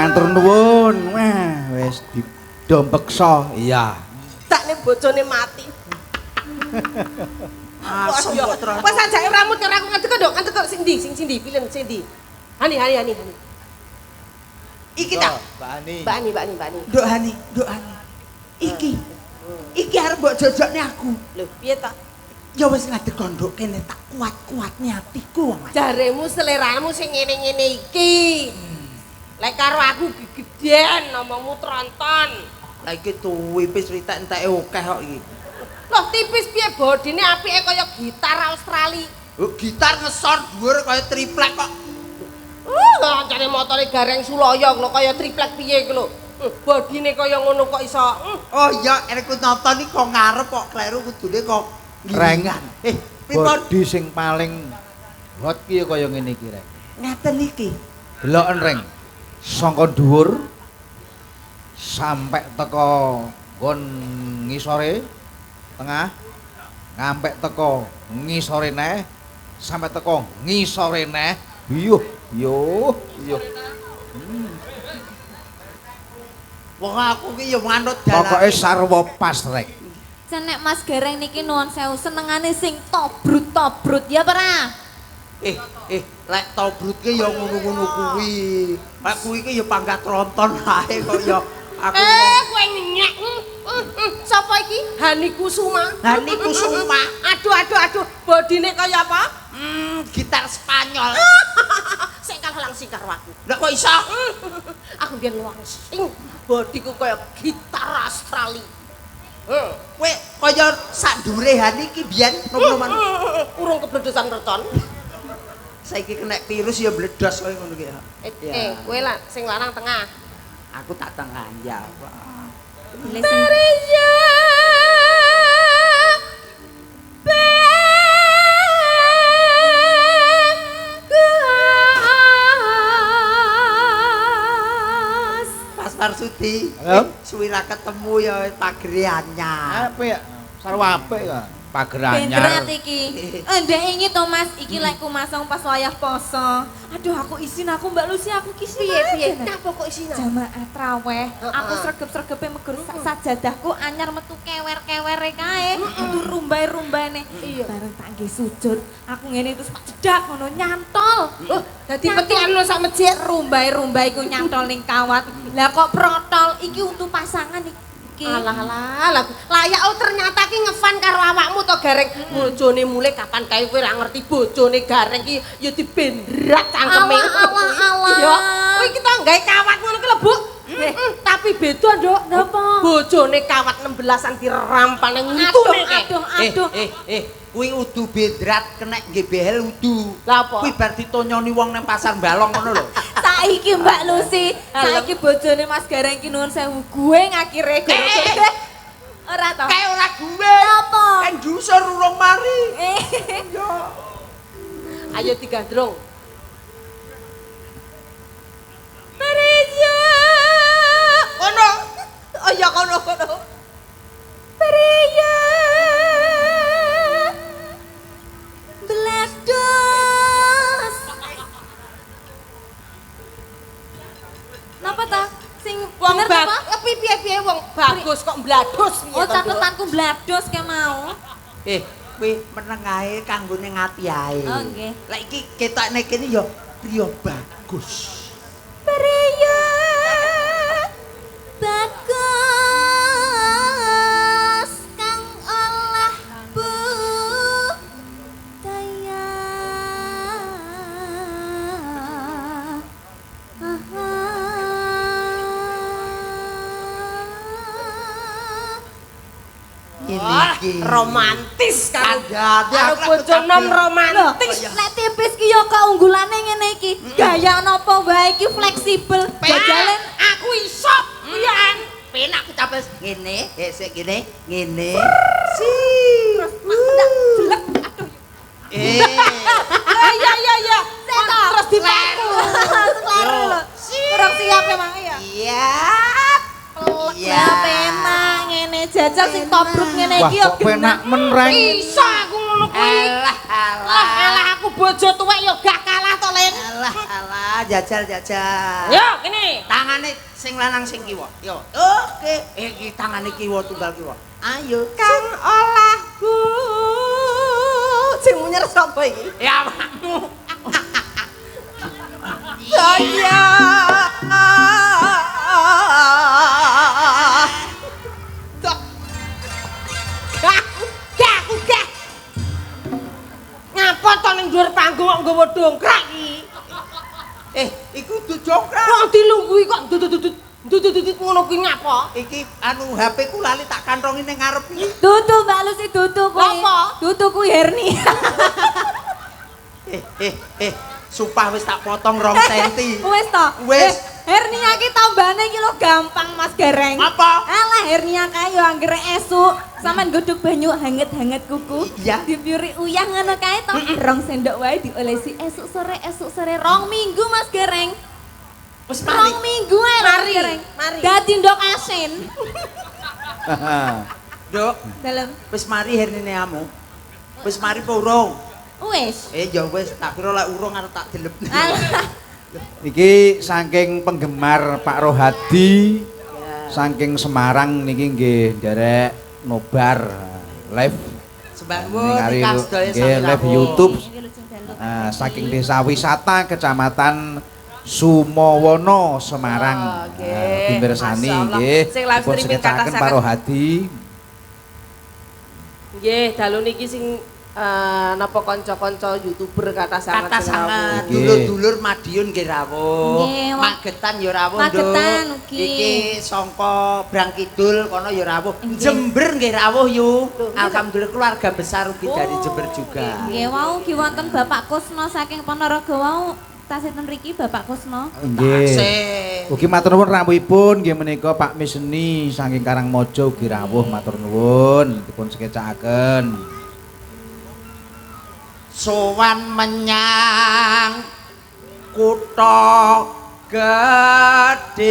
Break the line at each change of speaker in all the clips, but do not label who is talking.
Matur nuwun. Wah, wis didompeksa. Iya.
Takne bojone mati.
Asem kok terus.
Wes ajake rambut karo aku ngadeg kok, ngadeg kok sing ndi, sing ndi, pilih sing ndi. Hani hani hani hani.
Iki ta.
Mbak Ani.
Mbak Ani, Mbak Ani, Mbak Ani.
Nduk Hani, Nduk Hani. Iki. Iki arep mbok jojokne aku.
Lho, piye ta?
Ya wis ngadeg nduk kene tak kuat-kuatne atiku wong.
Jaremu seleramu sing ngene-ngene iki. Lek karo aku gegedean omongmu tronton.
Lah iki tuwipis ritek enteke akeh kok iki.
Loh, tipis piye bodine apike kaya gitar Australia.
Oh, gitar ngesor dhuwur kaya triplek kok.
Kancane motore Gareng Suloyo lho kaya triplek piye iki lho. Bodine kaya ngono kok iso.
Oh iya, enekku nonton iki kok ngarep kok kleru kudune kok
Reng.
Pripun?
Bodi sing paling hot ki ya kaya ngene iki, Reng.
Ngaten iki.
Deloken, Reng. Saka dhuwur sampai teko nggon ngisore tengah, ngampe teko ngisore neh, sampai teko ngisore neh. Yuh, yuh, yuh.
Wong aku ki ya manut dalan.
Pokoke sarwa pas, Reng.
Nek Mas Gareng niki nuwun sewu senengane sing tobrut-tobrut ya ora?
Lek tobrut ki ya ngono-ngono kuwi. Lek kuwi ki ya pangkat tronton ae kok ya aku.
Kowe ngenyek. Sapa iki? Hani Kusuma.
Hani Kusuma.
Aduh aduh aduh, bodine kaya apa?
Gitar Spanyol.
Sing kalah langsing karo aku.
Lah kok iso?
Aku biyen langsing bodiku kaya gitar Australia.
Kowe kaya sak ndure Hani iki biyen nom-noman.
Urung kebledosan mercon.
Saiki kena virus ya bledos kaya ngono ki ya.
Kowe lah sing lanang tengah.
Aku tak tengah ya. Mas Marsudi, suwi ra ketemu ya pagere anyar.
Apik ya, sarwa apik ya. Pager anyar.
Bendrat iki. Ndek ingi to Mas, iki lek kumasang pas wayah poso. Aduh aku izin aku Mbak Lucy aku ki
piye-piye. Napa kok isin?
Jamaah traweh, aku sregep-sregepe megur sajadahku anyar metu kewer-kewere kae. Metu rumbai-rumbaine. Bareng tak nggih sujud, aku ngene terus pak jedak ngono nyantol.
Oh, dadi petikan sak masjid
rumbai-rumbai ku nyantol ning kawat. Lah kok protol iki untuk pasangan iki.
Alah alah, layak oh ternyata ki ngefan karo awakmu to Gareng. Bojone mulih kapan kae kowe ora ngerti bojone Gareng ki ya dibendrat cangkeme.
Alah alah.
Ya, kowe iki to gawe kawat ngono ki lho, Bu. Tapi beda, Nduk.
Napa?
Bojone kawat 16-an dirampane ngitune.
Aduh, aduh.
Kuwi udu bendrat kena nggih behel udu.
Lah apa?
Kuwi bar ditonyoni wong nang pasar Balong ngono lho.
Saiki Mbak Lucy, saiki bojone Mas Gareng ki nuwun sewu gue ngakhire gara-gara. Ora to?
Kae ora gue.
Apa?
Kan ndusur urung mari. Yo.
Ayo digandrung. Kono. Oh ya kono kono.
Priya. Blados. Napa ta? Sing
wong
bener napa?
Piye-piye wong bagus kok mblados piye
Oh, catetanku mblados ke mau.
Kowe meneng ae kanggo ning ati ae.
Oh, nggih.
Lek iki ketokne kene ya priya bagus.
Priya bagus kang olah budaya.
Ini iki
romantis karo
karo
bojo nom romantis.
Lek tipis ki ya keunggulane ngene iki. Gaya napa wae iki fleksibel. Jajalen
aku iso pian.
Penak aku capes ngene, sik ngene, ngene. Si.
Terus mak jelek. Aduh.
Iya iya iya. Terus dipaku.
Kleru lho. Kurang siap emang ya.
Iya.
Iya. Penak ngene jajal sing tobruk ngene iki
ya penak men, Reng.
Iso aku ngono kuwi.
Alah alah.
Alah aku bojo tuwek ya gak kalah to, Len.
Alah alah Jajal jajal.
Yo kene.
Tangane sing lanang sing kiwa. Yo. Oke, iki tangane kiwa tunggal kiwa. Ayo.
Kang olahku. Sing munyer sapa iki?
Ya awakmu.
Saya. Gak. Ngapa to ning dhuwur panggung kok nggawa dongkrak iki?
Iku dudu dongkrak.
Wong dilungguhi kok dudut ngono kuwi ngapa?
Iki anu HP ku lali tak kantongi ning ngarep iki.
Dudu Mbak Lucy dudu kuwi.
Apa?
Dudu kuwi hernia.
Sumpah wis tak potong 2 senti.
Wis to?
Wis.
Hernia ki tambane iki lho gampang Mas Gareng.
Apa?
Alah hernia kae yo anggere esuk sampean godhog banyu hanget-hanget kuku.
Iya.
Dipiuri uyah ngono kae to. 2 sendok wae diolesi esuk sore 2 minggu Mas Gareng.
Wis mari.
2 minggu ae Mas Gareng.
Mari.
Dadi ndok asin.
Nduk,
Dalem.
wis mari hernine amu. Wis mari apa urung?
Wis.
Ya wis, tak kira lek urung arep tak delep.
Alah.
Niki saking penggemar Pak Rohadi saking Semarang niki nggih nderek nobar live.
Sembah nuwun ingkang sedaya sami
live YouTube. Saking desa wisata Kecamatan Sumowono Semarang. Dimirsani nggih.
Sing live streaming kathah sanget
Pak Rohadi.
Nggih, dalu niki sing napa kanca-kanca YouTuber kathah sanget.
Kathah sanget. Dulur-dulur Madiun nggih rawuh. Magetan ya rawuh, Nduk.
Magetan ugi.
Iki sangka Brang Kidul kono ya rawuh. Jember nggih rawuh yu. Alhamdulillah keluarga besar ugi dari Jember juga.
Nggih, wau ugi wonten Bapak Kusno saking Ponorogo wau tasih ten mriki Bapak Kusno.
Nggih. Ugi matur nuwun rawuhipun nggih menika Pak Miseni saking Karangmojo ugi rawuh matur nuwun dipun sekecakaken.
Sowan menyang kutha gedhe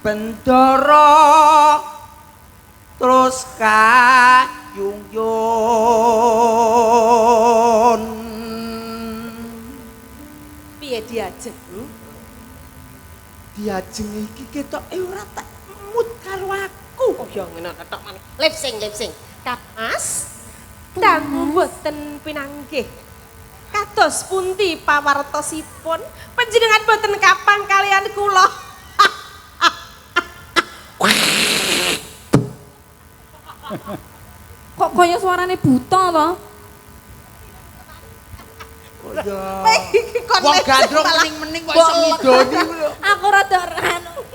Bendara terus kayung-yun.
Piye diajeng?
Diajeng iki ketoke ora tak mut karo aku.
Oh ya ngene ketok maneh. Lip sing, lip sing. Kapas dangu boten pinanggih. Kados pundi pawartosipun panjenengan boten kapan kalian kula.
Kok kaya suarane buta to?
Wong gandrung mening-mening kok iso ngidoni lho.
Aku rada anu.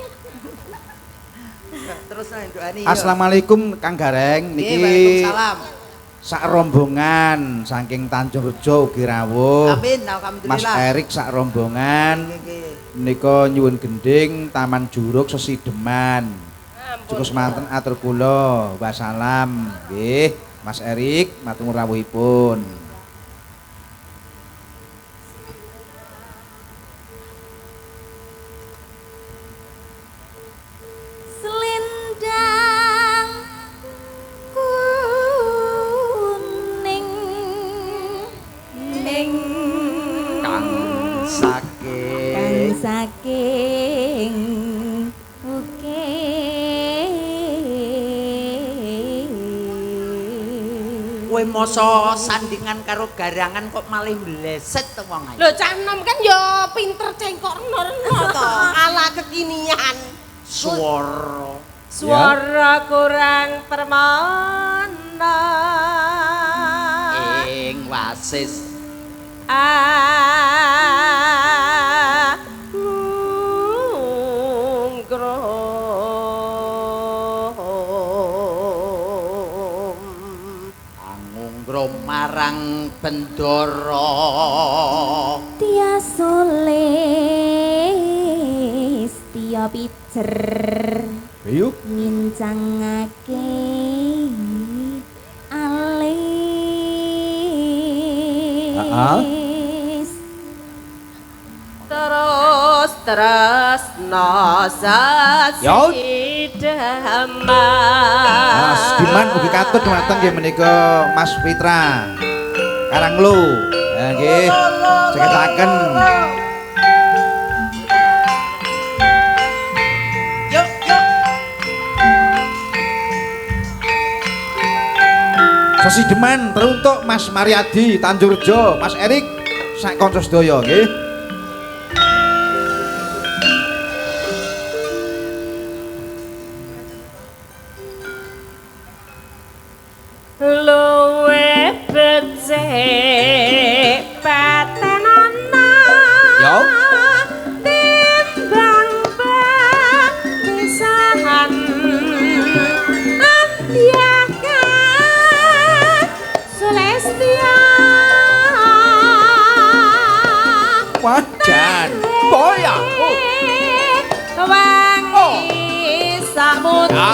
Terus nang ndukane.
Assalamualaikum Kang Gareng niki.
Waalaikumsalam.
Sak rombongan saking Tanjung Rejo ugi rawuh.
Amin, alhamdulillah.
Mas Erik sak rombongan. Menika nyuwun gending Taman Juruk Sesideman. Cukup semanten atur kula. Wassalam. Nggih, Mas Erik matur rawuhipun.
Selendang kuning ning
kang saking
saking uke.
Kowe masa sandingan karo garangan kok malih mleset to wong ae.
Lho cah enom kan ya pinter cengkok reno-reno to, ala kekinian.
Swara
Swara kurang permana.
Ing wasis angungrum marang Bendara
Tia solis tia pijer
Ayo
ngincangake alis.
Terus tresno sasideman. Sesideman.
Mas Diman ugi katut dumateng nggih menika Mas Fitra Karanglo. Ya nggih. Sekecaken.
Yuk, yuk.
Sesideman teruntuk Mas Mariadi Tanjurjo, Mas Erik sak kanca sedaya nggih.
Luwe becik patenana.
Yo.
Timbang pisahan antiakan Celestia.
Wajan. Boya. Oh.
Wangi samudra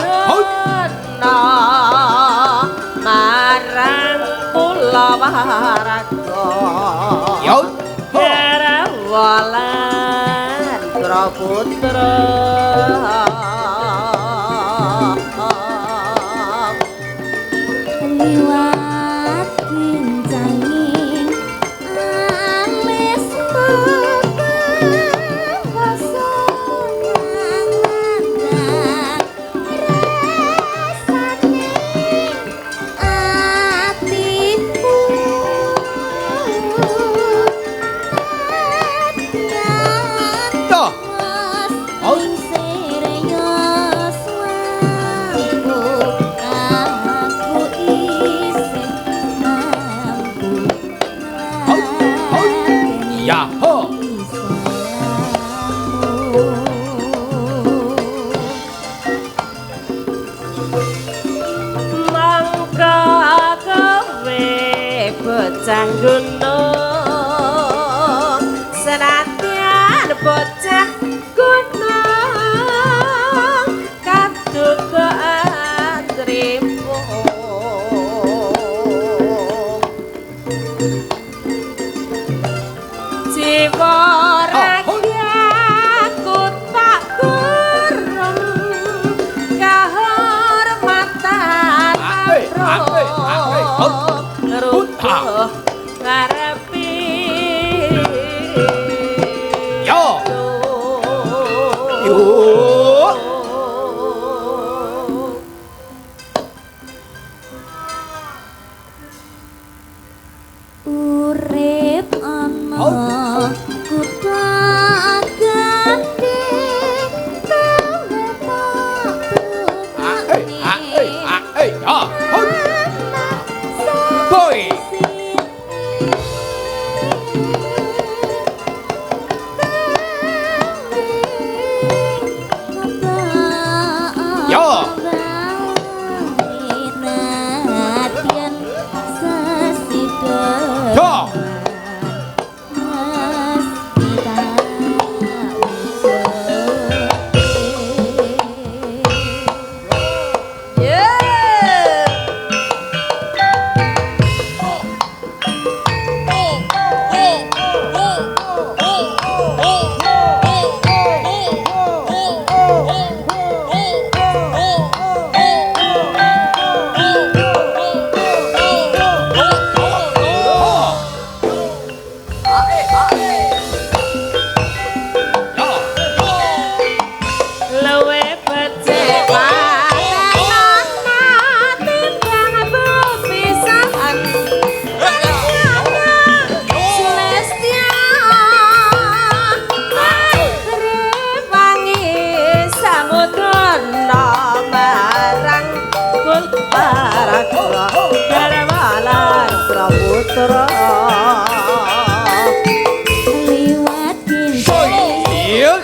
marang kula waraga.
Yo.
Karawalan putra.
Liwat kincanging alis mata rasane atiku.
Toh. Ya ho.
Mangka kowe bocah gunung, senadyan bocah gunung kaduka antrimu. Jiwa ragaku tak kurung kahormatan rubuh ngarepi.
Yo. Yo.
Urip ana kutha gedhe tembe tak
Ya. Boy. Yo. Yo.
Luwe becik patenana timbang bepisahan. Celestia wangi samudra marang kula garwalan putra.
Liwat kincang
Yo.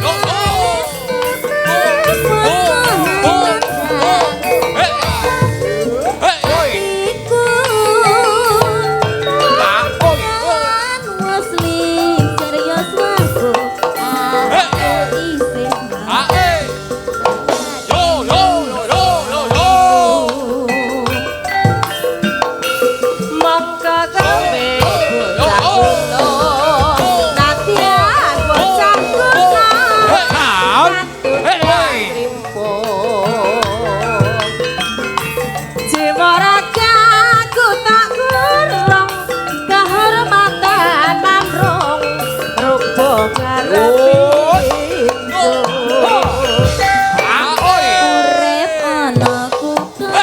Mongko kowe bocah gunung, nadyan bocah gunung.
Urip ana kutha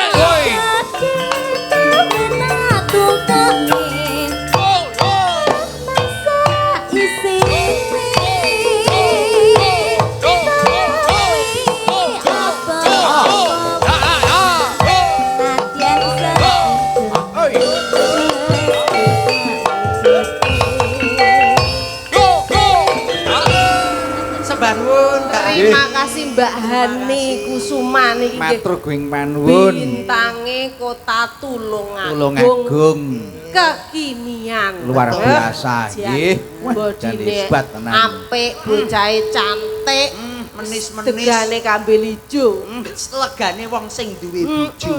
Terima kasih Mbak Hani Kusuma niki nggih.
Matur guing panuwun.
Bintange Kota Tulungagung.
Tulungagung.
Kekinian.
Luar biasa nggih. Wah, jan
Bodine
hebat tenan.
Apik, bocahe cantik,
Menis-menis.
degane kambil ijo.
Legane wong sing duwe bojo.